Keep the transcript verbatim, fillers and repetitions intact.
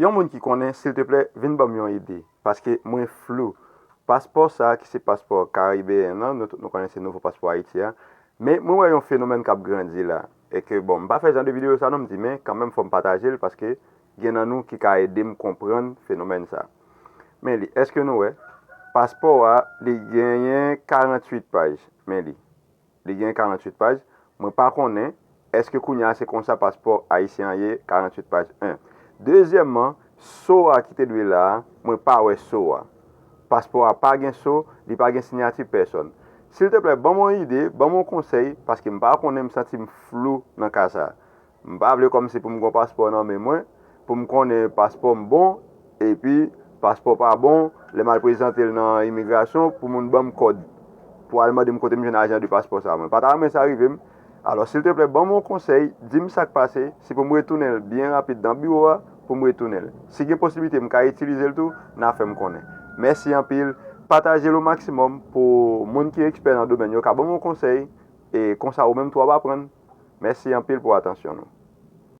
Yon moun ki konnen, silteplè, vin ban m yon ide, paske mwen flou. Paspò sa a, ki se paspò karibeyen an, nou tout nou konnen se nouvo paspò Ayiti a, men mwen wè yon fenomèn k ap grandi la. E ke, bon, m pa fè jan de videyo sa non, m di, men kanmenm, fò m pataje l, paske gen nan nou ki ka ede m konprann fenomèn sa. Men li, èske nou wè? Paspò a, li genyen karanntuit paj. Men li. Li gen karanntuit paj. Mwen pa konnen èske kounye a se konsa paspò ayisyen an ye, karanntuit paj. En. Dezyèmman, so a ki te dwe la a, mwen pa wè so a. Paspò a pa gen so, li pa gen siyati pèsòn. Silteplè, ban m yon ide, ban m yon konsèy, paske m pa konnen, m santi m flou nan ka sa a. M pa vle kòmsi pou m gen yon paspò nan men mwen, pou m konnen paspò m bon, epi paspò pa bon, lè m al prezante l nan imigrasyon, pou moun ban m kòd, pou al mande m kote m jwenn ajan de paspò sa a. Mwen pa ta renmen sa rive m. Alò, silteplè, ban m yon konsèy, di m sa k pase, si pou m retounen l byen rapid nan biwo a, pou m retounen l. Si gen posiblite m ka itilize l tou, n a fè m konnen. Mèsi anpil. Pataje l o maksimòm pou moun ki ekspè nan domèn yo ka ban m yon konsèy, e konsa ou menm tou w ap aprann. Mèsi anpil pou atansyon nou.